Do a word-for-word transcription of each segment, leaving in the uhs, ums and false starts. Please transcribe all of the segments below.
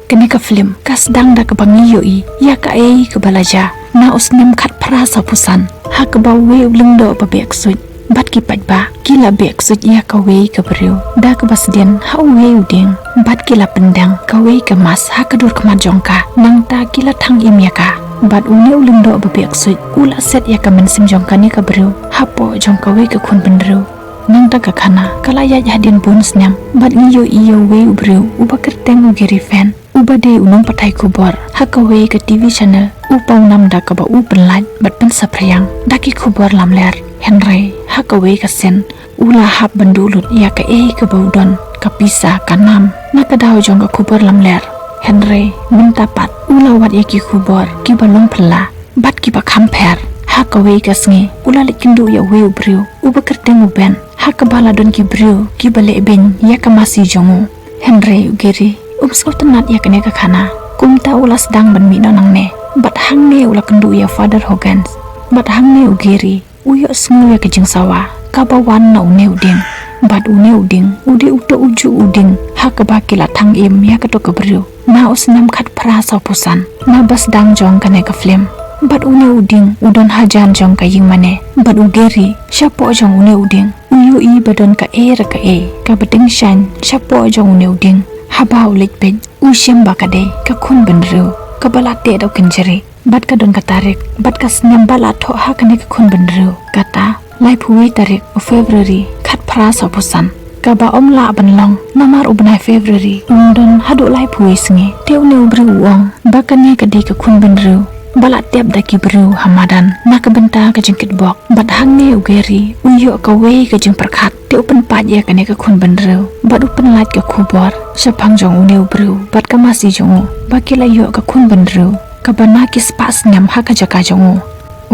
Kane ka film ka sdang da kaba ngi ïohi ïa kaei kaba la jia na u snem khatphra sawphew san, ha kaba uwei u lyngdoh ba beh ksuid bad ki paidbah ki la beh ksuid ïa kawei ka briew da kaba sdien ha uwei u dieng bad ki la pyndeng kawei ka mask ha ka dur khmat jong ka, nangta ki la thang im ïa ka. Bad une u lyngdoh ba beh ksuid u la set ïa ka mynsiem jong kane ka briew hapoh jong kawei ka khun bynriew. Nangta ka khana ka la ïaid hadien bun snem bad ngi ïohi ïa uwei u briew uba kyrteng u Gary Fenn, uba dei u nongpathai khubor ha kawei ka T V channel, u pawnam da kaba u pynlait bad pynsaphriang da ki khubor lamler. Hynrei ha kawei ka sien u la hap ban duh lut ïa kaei kaba u don, ka pisa, ka nam na ka daw jong ka khubor lamler. Hynrei mynta pat u la wad ïa ki khubor kiba long phylla bad kiba kham pher. Ha kawei ka sngi u la leit kynduh ïa uwei u briew uba kyrteng u Ben, ha kaba la don ki briew kiba leh beiñ ïa ka masi jong u. Hynrei u Gary um sngewtynnat ïa kane ka khana, kumta u la sdang ban mih noh nangne. Bad hangne u la kynduh ïa Father Hogan. Bad hangne u Gary u ïohsngew ïa ka jingsawa kaba wan na une u dieng. Bad une u dieng u dei uto ujuh u dieng ha kaba ki la thang im ïa kato ka briew na u snem khatphra sawphew san, naba sdang jong kane ka film. Bad une u dieng u don hajan jong ka ïingmane. Bad u Gary shapoh jong une u dieng u ïohi ba don kaei re kaei kaba tyngshaiñ shapoh jong une u dieng. Haba u leit peit u shem ba ka dei ka khun bynriew kaba la teh da u kynjri. Bad ka don ka tarik bad ka snem ba la thoh ha kane ka khun bynriew, kata laiphew wei tarik u February khatphra sawphew san, kaba ym lah ban long namar u bnai February um don haduh laiphew wei sngi. Te une u briew u ong ba kane ka dei ka khun bynriew ba la tep da ki briew ha madan na ka bynta ka jingkitbok. Bad hangne u Gary u ïoh kawei ka jingpyrkhat, te u pynpait ïa kane ka khun bynriew bad u pynlait ka khubor shaphang jong une u briew bad ka masi jong u ba ki la ïoh ka khun bynriew kaba na ki spah snem ha ka jaka jong u.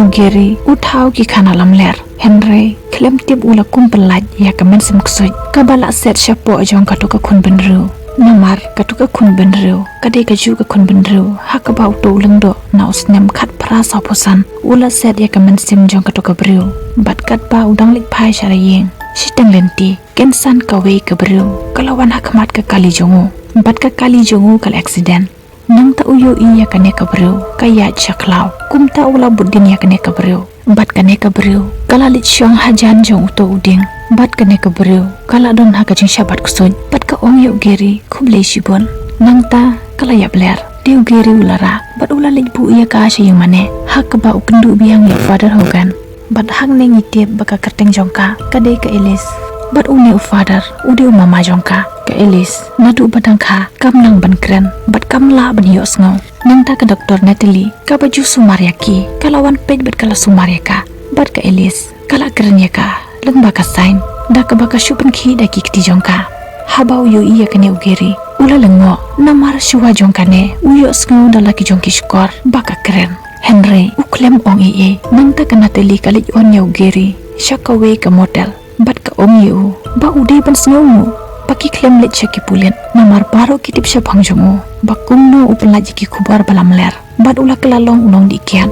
U Gary u thaw ki khana lamler, hynrei khlem tip u la kum pynlait ïa ka mynsiem ksuid kaba la set shapoh jong kato ka khun bynriew. Namar kato ka khun bynriew ka dei kajuh ka khun bynriew ha kaba uto u lyngdoh na u snem khatphra sawphew san u la set ïa ka mynsiem jong kato ka briew. Bad katba u dang leit phai sha la ïing, shiteng lynti kynsan kawei ka briew ka la wan ha khmat ka kali jong u. Bad ka kali jong u ka la accident. Nangta u ïohi ïa kane ka briew ka ïaid sha khlaw, kumta u la bud dien ïa kane ka briew. Bad kane ka briew ka la leit shong hajan jong uto u dieng. Bad kane ka briew ka la don ha ka jingshabat ksuid bad ka ong ïa u Gary khublei shibun. Nangta ka la ïap ler. Te u Gary u la rah bad u la leit buh ïa ka sha ïingmane, ha kaba u kynduh biang ïa u Father Hogan. Bad hangne ngi tip ba ka kyrteng jong ka ka dei ka Alice. Bad une u Father u dei u mama jong ka. Ka Alice naduh ba dang kha kam nang ban kren bad kam lah ban ïohsngew. Nangta ka doktor Natalie kaba ju sumar ïa ki ka la wan peit bad ka la sumar ïa ka. Bad ka Alice ka la kren ïa ka lyngba ka sign da kaba ka shu pynkhih da ki kti jong ka. Haba u ïohi ïa kane u Gary u la lyngngoh, namar shuwa jong kane u ïohsngew da la ki jong ki shkor ba ka kren. Hynrei u khlem ong ei ei. Nangta ka Natalie ka leit on ïa u Gary sha kawei ka motel bad ka ong ïa u ba u dei ban sngewnguh ba ki khlem leit sha ki pulit, namar baroh ki tip shaphang jong u ba kumno u pynlait ïa ki khubor ba lamler. Bad u la kylla long u nongdih kiad.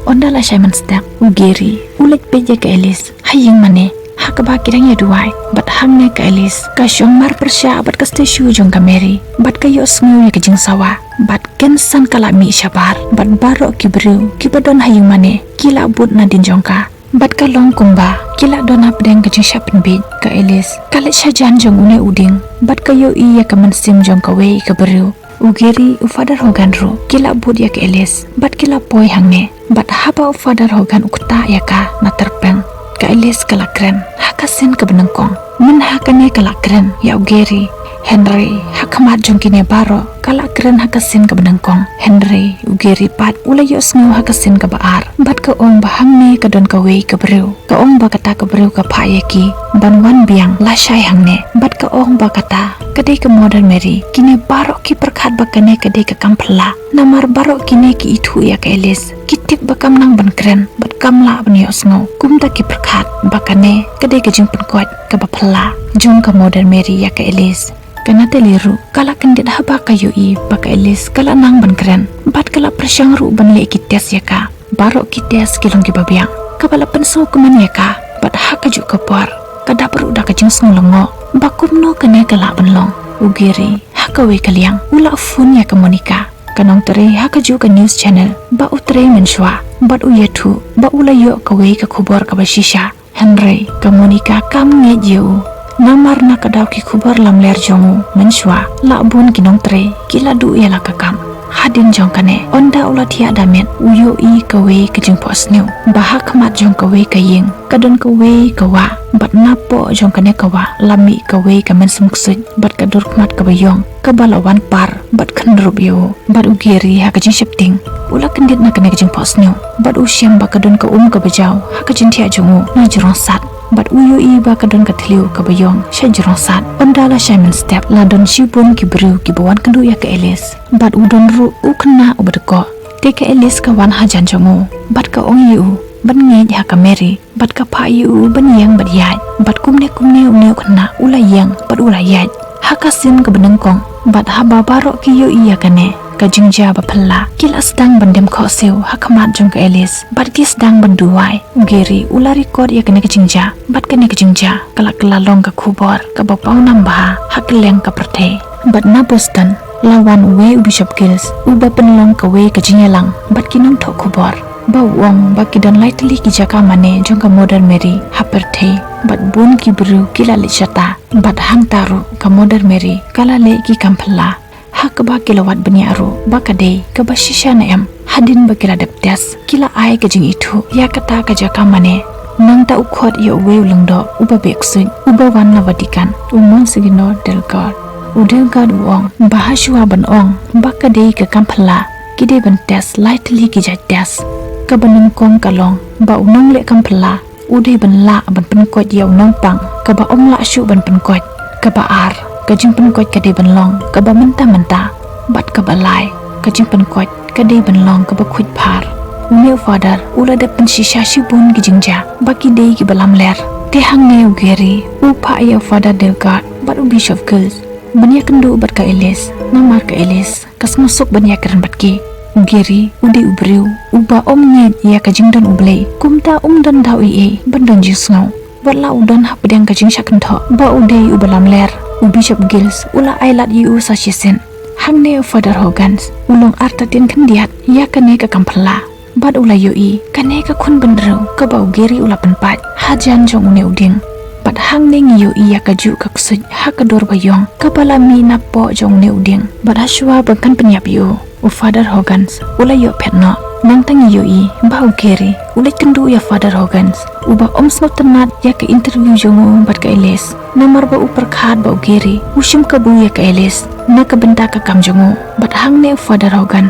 Ynda la shai mynstep u Gary u leit peit ïa ka Alice ha ïingmane, ha kaba ki dang ïaduwai. Bad hangne ka Alice ka shong marpyrshah bad ka statue jong ka Mary bad ka ïohsngew ïa ka jingsawa. Bad kynsan ka la mih shabar bad baroh ki briew kiba don ha ïingmane ki la bud nadien jong ka. Bad ka long kumba ki la don hapdeng ka jingshah pynbiej. Ka Alice ka leit shajan jong une u dieng bad ka ïohi ïa ka mynsiem jong kawei ka briew. U Gary, u Father Hogan ruh ki la bud ïa ka Alice bad ki la poi hangne. Bad haba u Father Hogan u ktah ïa ka na tyrpeng, ka Alice ka la kren ha ka sien kaba nyngkong. Mynha kane ka la kren ïa u Gary, hynrei ha khmat jong kine baroh ka la kren ha ka sien kaba nyngkong. Hynrei u Gary pat u la ïohsngew ha ka sien kaba ar bad ka ong ba hangne ka don kawei ka briew. Ka ong ba kata ka briew ka phah ïa ki ban wan biang lashai hangne. Bad ka ong ba kata ka dei ka Mother Mary. Kine baroh ki pyrkhat ba kane ka dei ka kam phylla, namar baroh kine ki ithuh ïa ka Alice. Ki tip ba kam nang ban kren bad kam lah ban ïohsngew. Kumta ki pyrkhat ba kane ka dei ka jingpynkoit kaba phylla jong ka Mother Mary ïa ka Alice. Ka Natalie ruh ka la kyndit haba ka ïohi ba ka Alice ka la nang ban kren bad ka la pyrshang ruh ban leh ki test ïa ka. Baroh ki test ki long kiba biang, kaba la pynsngewkmen ïa ka. Bad ha kajuh ka por ka dap ruh da ka jingsngew lyngngoh ba kumno kane ka lah ban long. U Gary ha kawei ka liang, u la phone ïa ka Monica, ka nongtrei ha kajuh ka news channel, ba u trei mynshuwa, bad u ïathuh ba u la ïoh kawei ka khubor kaba shisha. Hynrei ka Monica kam ngeit ïa u. Namar na ka daw ki khubor lamler jong u mynshuwa, la bun ki nongtrei ki la duh ïa la ka kam. Hadien jong kane, ynda u la thiah da met, u ïohi kawei ka jingphohsniew, ba ha khmat jong kawei ka ïing ka don kawei ka wah, bad napoh jong kane ka wah la mih kawei ka mynsiem ksuid, bad ka dur khmat kaba ïong kaba la wan par bad khynrup ïa u. Bad u Gary ha ka jingsheptieng, u la kyndit na kane ka jingphohsniew, bad u shem ba ka don ka um kaba jaw ha ka jingthiah jong u na jrong sat. Bad u ïohi ba ka don ka thliew kaba ïong sha jrong sat. Ynda la shai mynstep, la don shibun ki briew kiba wan kynduh ïa ka Alice. Bad u don ruh u khynnah uba dkoh. Te ka Alice ka wan hajan jong u, bad ka ong ïa u ban ngeit ha ka Mary, bad ka phah ïa u ban ïeng bad ïaid. Bad kumne kumne une u khynnah u la ïeng bad u la ïaid. Ha ka sien kaba nyngkong, bad haba baroh ki ïohi ïa kane ka jingjia ba phylla, ki la sdang ban dem khohsiew ha khmat jong ka Alice, bad ki sdang ban duwai. U Gary u la record ïa kane ka jingjia, bad kane ka jingjia ka la kylla long ka khubor kaba pawnam bha ha kylleng ka pyrthei. Bad na Boston, la wan uwei u Bishop Giles, uba pynlong kawei ka jingïalang bad ki nongthoh khubor, ba u ong ba ki don lai tylli ki jaka mane jong ka Mother Mary ha pyrthei, bad bun ki briew ki la leit shata. Bad hangta ruh ka Mother Mary ka la leh ki kam phylla, ha kaba ki la wad bniah ruh ba ka dei kaba shisha ne em. Hadien ba ki la dep test, ki la ai ka jingithuh ïa kata ka jaka mane. Nangta u khot ïa uwei u lyngdoh uba beh ksuid, uba wan na Vatican, u Monsignor Dalgard. U Dalgard u ong ba hashwa ban ong ba ka dei ka kam phylla, ki dei ban test lai tylli ki jait test. Kaba nyngkong ka long ba u nongleh kam phylla u dei ban lah ban pynkoit ïa u nongpang kaba um lah shuh ban pynkoit. Kaba ar, ka jingpynkoit ka dei ban long kaba mynta mynta. Bad kaba lai, ka jingpynkoit ka dei ban long kaba khuid phar. Une u Father u la dep pynshisha shibun ki jingjia ba ki dei kiba lamler. Te hangne u Gary u phah ïa u Father Dalgard bad u Bishop Giles ban ïakynduh bad ka Alice, namar ka Alice ka sngewsuk ban ïakren bad ki. U Gary u dei u briew uba um ngeit ïa ka jingdon U Blei, kumta um don daw ei ei ban don jingsngew. Wat la u don hapdeng ka jingshah kynthoh ba u dei uba lamler, u Bishop Giles u la ailad ïa u sa shisien. Hangne u Father Horgan u long artatien khyndiat ïa kane ka kam phylla. Bad u la ïohi kane ka khun bynriew kaba u Gary u la pynpait hajan jong une u dieng. Bad hangne ngi ïohi ïa kajuh ka ksuid ha ka dur ba ïong kaba la mih napoh jong une u dieng. Bad hashwa ban kan pynïap ïa u, u Father Horgan u la ïoh phet noh. Nangta ngi ïohi ba u Gary u leit kynduh ïa u Father Horgan, uba um sngewtynnat ïa ka interview jong u bad ka Alice. Namar ba u pyrkhat ba u Gary u shim kabu ïa ka Alice na ka bynta ka kam jong u. Bad hangne u Father Horgan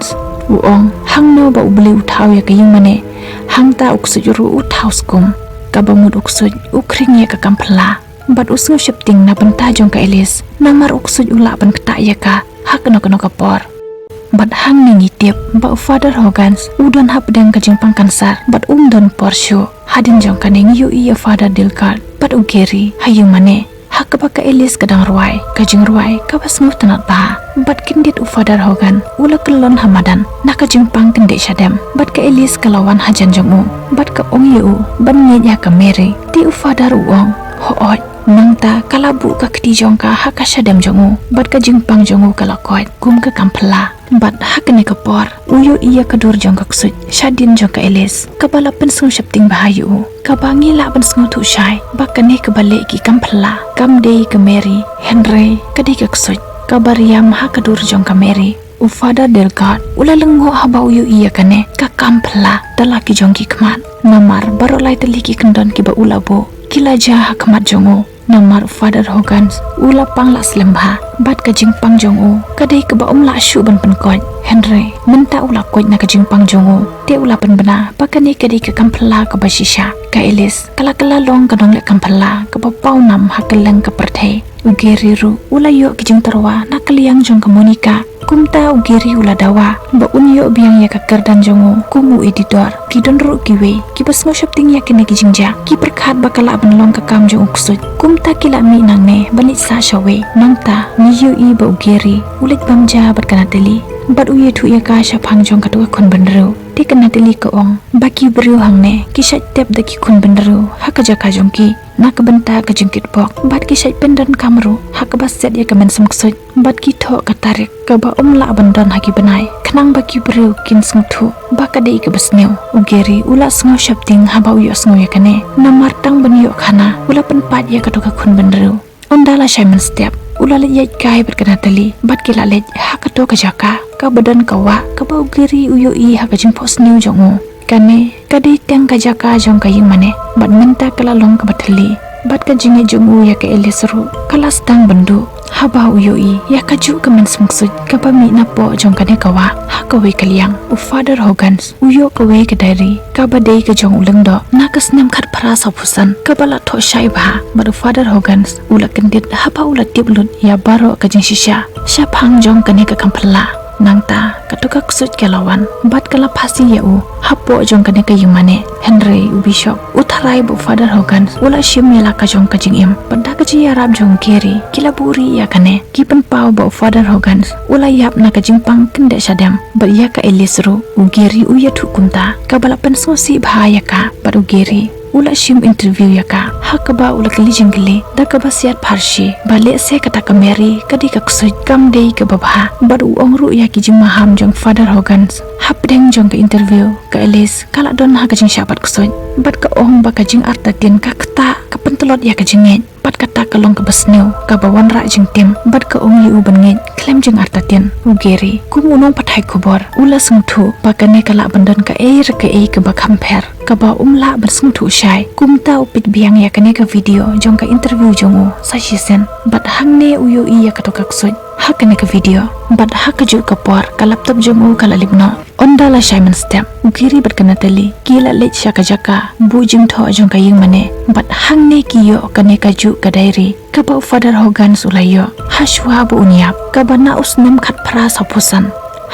u ong, hangno ba U Blei u thaw ïa ka ïing mane, hangta u ksuid ruh u thaw skum. Kaba mut u ksuid u khring ïa ka kam phylla. Bad u sngewsheptieng na bynta jong ka Alice, namar u ksuid u lah ban ktah ïa ka ha kano kano ka por. Bad hangne ngi tip ba u Father Horgan u don hapdeng ka jingpang cancer bad um don por shuh. Hadien jong kane ngi ïohi ïa u Father Dalgard bad u Gary ha ïing mane, ha kaba ka Alice ka dang rwai ka jingrwai kaba sngewtynnat bha. Bad kyndit u Father Horgan u la kyllon ha madan na ka jingpang kyndit shadem. Bad ka Alice ka la wan hajan jong u bad ka ong ïa u ban ngeit ïa ka Mary. Te u Father u ong, hooid. Nangta ka la buh ka kti jong ka ha ka shadem jong u, bad ka jingpang jong u ka la koit kum ka kam phylla. Bad ha kane ka por u ïohi ïa ka dur jong ka ksuid shadien jong ka Alice, kaba la pynsngewsheptieng bha ïa u. Kaba ngi lah ban sngewthuh shai ba kane kaba leh ki kam phylla kam dei ka Mary, hynrei ka dei ka ksuid kaba riam ha ka dur jong ka Mary. U Father Dalgard u la lyngngoh haba u ïohi ïa kane ka kam phylla da la ki jong ki khmat. Namar baroh lai tylli ki kyndon kiba u la buh ki la jia ha khmat jong u. Namar u Father Horgan u la pang la slem bha bad ka jingpang jong u ka dei kaba um lah shuh ban pynkoit. Hynrei mynta u la koit na ka jingpang jong u, te u la pynbna ba kane ka dei ka kam phylla kaba shisha. Ka Alice ka la kylla long ka nongleh kam phylla kaba pawnam ha kylleng ka pyrthei. U Gary ruh u la ïoh ki jingtyrwa na ka liang jong ka Monica. Kumta u Gary u la dawa ba un ïoh biang ïa ka kyrdan jong u kum u editor. Ki don ruh kiwei kiba sngewsheptieng ïa kine ki jingjia, ki pyrkhat ba ka lah ban long ka kam jong u ksuid. Kumta ki la mih nangne ban leit sah shawei. Nangta ngi ïohi ba u Gary u leit bam ja bad ka Natalie, bad u ïathuh ïa ka shaphang jong kato ka khun bynriew. Ka Natalie ka ong ba ki briew hangne ki shait tep da ki khun bynriew ha ka jaka jong ki na ka bynta ka jingkitbok, bad ki shait pyndonkam ruh ha kaba set ïa ka mynsiem ksuid, bad ki thoh ka tarik kaba ym lah ban don ha ki bnai, khnang ba ki briew kin sngewthuh ba ka dei kaba sniew. U Gary u la sngew sheptieng haba u ïohsngew ïa kane, namar tang ban ïoh khana u la pynpait ïa kato ka khun bynriew. Ynda la shai mynstep, u la leit ïaid kai bad ka Natalie, bad ki la leit ha kato ka jaka kaba don ka wah kaba u Gary u ïohi ha ka jingphohsniew jong u. Kane ka dei tang ka jaka jong ka ïingmane, bad mynta ka la long kaba thylli, bad ka jingïeit jong u ïa ka Alice ruh ka la sdang ban duh haba u ïohi ïa kajuh ka mynsiem ksuid kaba mih napoh jong kane ka wah. Ha kawei ka liang, u Father Hoggins u ïoh kawei ka diary kaba dei ka jong u Lyngdoh na ka snem khatphra sawphew san, kaba la thoh shai bha, bad u Father Hoggins u la kyndit haba u la tip lut ïa baroh ka jingshisha shaphang jong kane ka kam phylla. Nangta kato ka ksuid ka la wan bad ka la phasi ïa u hapoh jong kane ka ïingmane. Hynrei u bishop u tharai ba u Father Hoggins u la shim ïa la ka jong ka jingim, bad da ka jingïarap jong u Gary ki la buhrieh ïa kane. Ki pynpaw ba u Father Hoggins u la ïap na ka jingpang kyndit shadem, bad ïa ka Alice ruh u Gary u ïathuh kumta, kaba la pynsngewsih bha ïa ka. Bad u Gary u la shim interview ïa ka, ha kaba u la kylli jingkylli da kaba siat pharshi ba lehse kata ka Mary ka dei ka ksuid, kam dei kaba bha. Bad u ong ruh ïa ki jingmaham jong Father Hoggins. Hapdeng jong ka interview, ka Alice ka la don ha ka jingshah bat ksuid, bad ka ong ba ka jingartatien ka ktah, ka pyntlot ïa ka jingngeit, bad kata ka long kaba sniew kaba wanrah jingtim, bad ka ong ïa u ban ngeit khlem jingartatien. U Gary kum u nongpathai khubor u la sngewthuh ba kane ka lah ban don kaei re kaei kaba kham pher, kaba um lah ban sngewthuh shai. Kumta u peit biang ïa kane ka video jong ka interview jong u sa shisien, bad hangne u ïohi ïa kato ka ksuid ha kane ka video, bad ha kajuh ka por ka laptop jong u ka la lip noh. Ynda la shai mynstep, u Gary bad ka Natalie ki la leit sha ka jaka buh jingthoh jong ka ïingmane, bad hangne ki ïoh kane kajuh ka diary kaba u Father Hoggins u la ïoh ha shuwa ba un ïap, kaba na u snem khatphra sawphew san.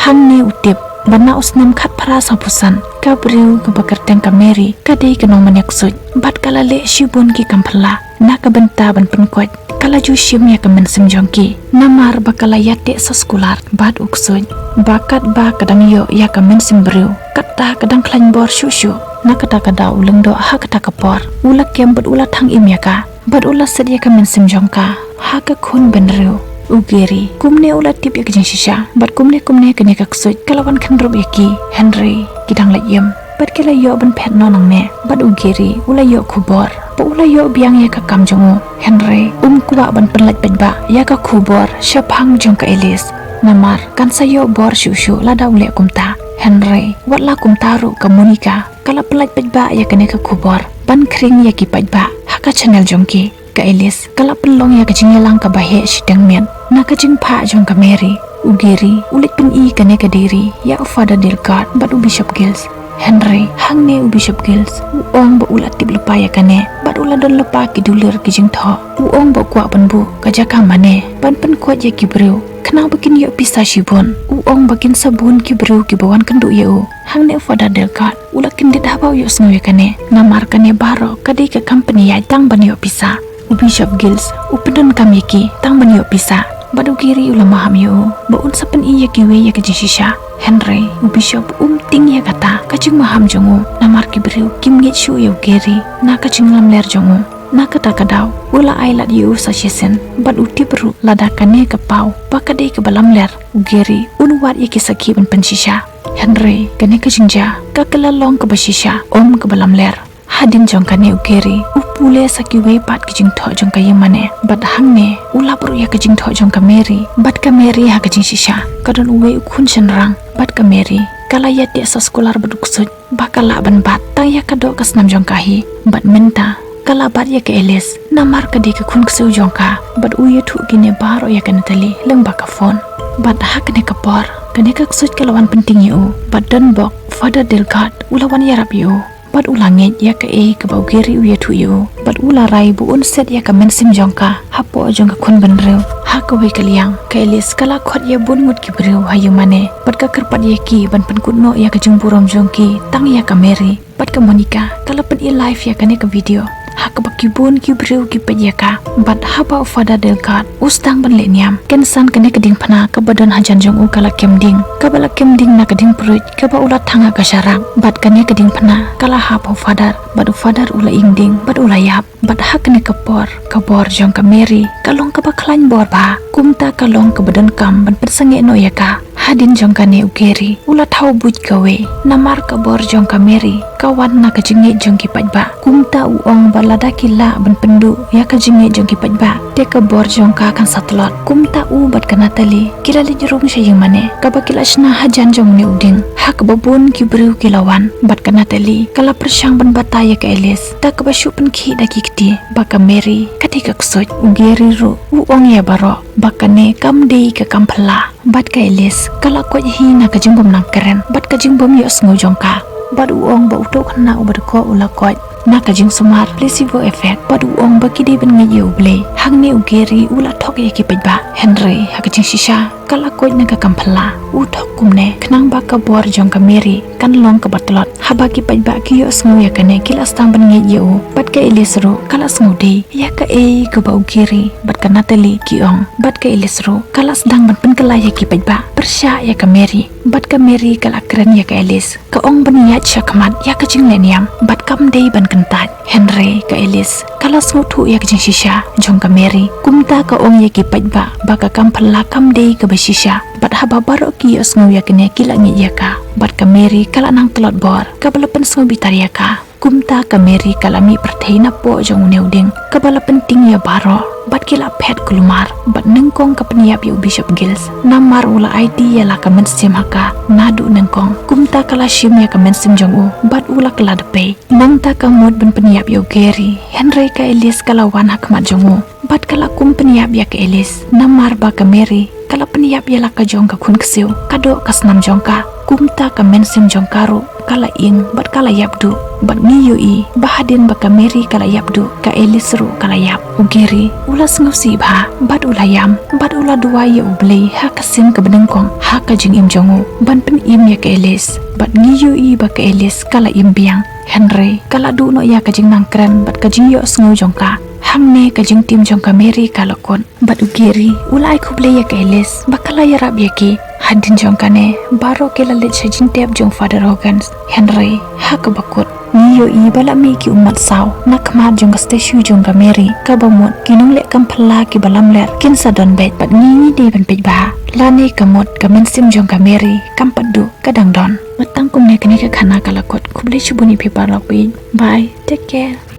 Hangne u tip ba na u snem khatphra sawphew san, ka briew kaba kyrteng ka Mary ka dei ka nongmane ksuid, bad ka la leh shibun ki kam phylla na ka bynta ban pynkoit. Ka la ju shim ïa ka mynsiem jong ki, namar ba ka la ïateh sa skullar bad u ksuid, ba katba ka dang ïoh ïa ka mynsiem briew, kata ka dang khlaiñ bor shuh shuh. Na kata ka daw u Lyngdoh ha kata ka por u la kem bad u la thang im ïa ka, bad u la set ïa ka mynsiem jong ka ha ka khun bynriew. U Gary kumne u la tip ïa ka jingshisha, bad kumne kumne kane ka ksuid ka la wan khynrup ïa ki. Hynrei ki dang lait im, bad ki la ïoh ban phet noh nangne, bad u Gary u la ïoh khubor ba u la ïoh biang ïa ka kam jong u. Hynrei um kwah ban pynlait paidbah ïa ka khubor shaphang jong ka Alice, namar kan sa ïoh bor shuh shuh lada u leh kumta. Hynrei wat la kumta ruh, ka Monica ka la pynlait paidbah ïa kane ka khubor ban khring ïa ki paidbah ha ka channel jong ki. Ka Alice ka la pynlong ïa ka jingïalang kaba heh shiteng miet na ka jingphah jong ka Mary. U Gary u leit pyni kane ka diary ïa u Father Delgard bad u Bishop Gills. Hynrei hangne u Bishop Gills u ong ba u la tip lypa ïa kane, bad u la don lypa ki dulir ki jingthoh. U ong ba u kwah ban buh ka jaka mane ban pynkoit ïa ki briew, khnang ba kin ïoh pisa shibun. U ong ba kin sa bun ki briew kiba wan kynduh ïa u. Hangne u Father Delgard u la kyndit haba u ïohsngew ïa kane, namar kane baroh ka dei ka kam pynïaid tang ban ïoh pisa. U Bishop Gills u pyndonkam ïa ki tang ban ïoh pisa. Bad u Gary u la maham ïa u ba un sa pyni ïa kiwei ïa ka jingshisha. Hynrei u Bishop um tieng ïa kata ka jingmaham jong u, namar ki briew kim ngeit shuh ïa u Gary na ka jinglamler jong u. Na kata ka daw u la ailad ïa u sa shisien, bad u tip ruh lada kane ka paw ba ka dei kaba lamler, u Gary un wad ïa ki sakhi ban pynshisha. Hynrei kane ka jingjia ka, ka la long kaba shisha, ym kaba lamler. Hadien jong kane u Gary u pule sa kiwei pat ki jingthoh jong ka ïingmane, bad hangne u lap ruh ïa ka jingthoh jong ka Mary, bad ka Mary ha ka jingshisha ka don uwei u khun shynrang, bad ka Mary ka la ïateh sa skullar bad u ksuid ba ka lah ban bat tang ïa ka doh ka snam jong ka hi, bad mynta ka la bat ïa ka Alice namar ka dei ka khun ksiew jong ka, bad u ïathuh kine baroh ïa ka Natalie lyngba ka phone. Bad ha kane ka por kane ka ksuid ka la wan pyntieng ïa u, bad don bok Father Delgard u la wan ïarap ïa u, bad u la ngeit ïa kaei kaba u Gary u ïathuh ïa u, bad u la rai ba un set ïa ka mynsiem jong ka hapoh jong ka khun bynriew. Ha kawei ka liang ka Alice ka la khot ïa bun ngut ki briew ha ïingmane, bad ka kyrpad ïa ki ban pynkut noh ïa ka jingburom jong ki tang ïa ka Mary. Bad ka Monica ka la pyni live ïa kane ka video ha kaba ki bun ki briew ki peit ïa ka. Bad haba u Father Delgard u sdang ban leh niam, kynsan kane ka diengphna kaba don hajan jong u ka la kem ding, kaba la kem ding na ka diengpruid kaba u la thang ha ka sharak. Bad kane ka diengphna ka la hap ha u Father, bad u Father u la ing ding bad u la ïap. Bad ha kane ka por ka bor jong ka Mary ka long kaba khlaiñ bor bha, kumta ka long kaba donkam ban pynsangeh noh ïa ka. Hadien jong kane u Gary u la thaw buit kawei, namar ka bor jong ka Mary ka wan na ka jingngeit jong ki paidbah. Kumta u ong ba lada ki lah ban pynduh ïa ka jingngeit jong ki paidbah, te ka bor jong ka kan sa tlot. Kumta u bad ka Natalie ki la leit rung sha ïingmane kaba ki la shna hajan jong une u dieng, ha kaba bun ki briew ki la wan. Bad ka Natalie ka la pyrshang ban batai ïa ka Alice da kaba shu pynkhih da ki kti ba ka Mary ka dei ka ksuid. U Gary ruh u ong ïa baroh ba kane kam dei ka kam phylla. Bad ka Alice ka la koit hi na ka jingbym nang kren bad ka jingbym ïohsngew jong ka. Bad u ong ba uto u khynnah uba dkoh u la koit na ka jingsumar, placebo effect. Bad u ong ba ki dei ban ngeit ïa U Blei. Hangne u Gary u la thok ïa ki paidbah, hynrei ha ka jingshisha ka la koit na ka kam phylla. U thok kumne khnang ba ka bor jong ka Mary kan long kaba tlot. Haba ki paidbah ki ïohsngew ïa kane ki la sdang ban ngeit ïa u. Bad ka Alice ruh ka la sngewdei ïa kaei kaba u Gary bad ka Natalie ki ong. Bad ka Alice ruh ka la sdang ban pynkylla ïa ki paidbah pyrshah ïa ka Mary. Bad ka Mary ka la kren ïa ka Alice, ka ong ban ïaid shakhmat ïa ka jingleh niam bad kam dei ban kyntait. Hynrei ka Alice ka la sngewthuh ïa ka jingshisha jong ka Mary. Kumta ka ong ïa ki paidbah ba ka kam phylla kam dei kaba shisha. Bad haba baroh ki ïohsngew ïa kane ki la ngeit ïa ka. Bad ka Mary ka la nang tlot bor kaba la pynsngewbitar ïa ka. Kumta ka Mary ka la mih pyrthei napoh jong une u dieng kaba la pynting ïa baroh. Bad ki la phet kulmar bad nyngkong ka pynïap ïa u Bishop Giles, namar u la aiti ïa la ka mynsiem ha ka naduh nyngkong. Kumta ka la shim ïa ka mynsiem jong u bad u la kylla da pei. Nangta ka mut ban pynïap ïa u Gary, hynrei ka Alice ka la wan ha khmat jong u bad ka la kum pynïap ïa ka Alice, namar ba ka Mary ka la pynïap ïa la ka jong ka khun ksiew, ka doh ka snam jong ka. Kumta ka mynsiem jong ka ruh ka la ing bad ka la ïap duh. Bad ngi ïohi ba hadien ba ka Mary ka la ïap duh, ka Alice ruh ka la ïap. U Gary u la sngewsih bha bad u la ïam bad u la duwai ïa U Blei ha ka sien kaba nyngkong ha ka jingim jong u ban pynim ïa ka Alice. Bad ngi ïohi ba ka Alice ka la im biang, hynrei ka la duh noh ïa ka jingnang kren bad ka jingïohsngew jong ka. Hangne ka jingtim jong ka Mary ka la kut. Bad u Gary u la ai khublei ïa ka Alice ba ka la ïarap ïa ki. Hadien jong kane baroh ki la leit sha jingtep jong u Father Hoggins, hynrei ha kaba kut ngi ïohi ba la mih ki ummat saw na khmat jong ka statue jong ka Mary, kaba mut ki nongleh kam phylla kiba lamler kin sa don beit. Bad ngi ngi dei ban peit ba lane ka mut ka mynsiem jong ka Mary kam pat duh, ka dang don. Bad tang kumne kane ka khana ka la kut. Khublei shibun ïa phi paralok, bye, take care.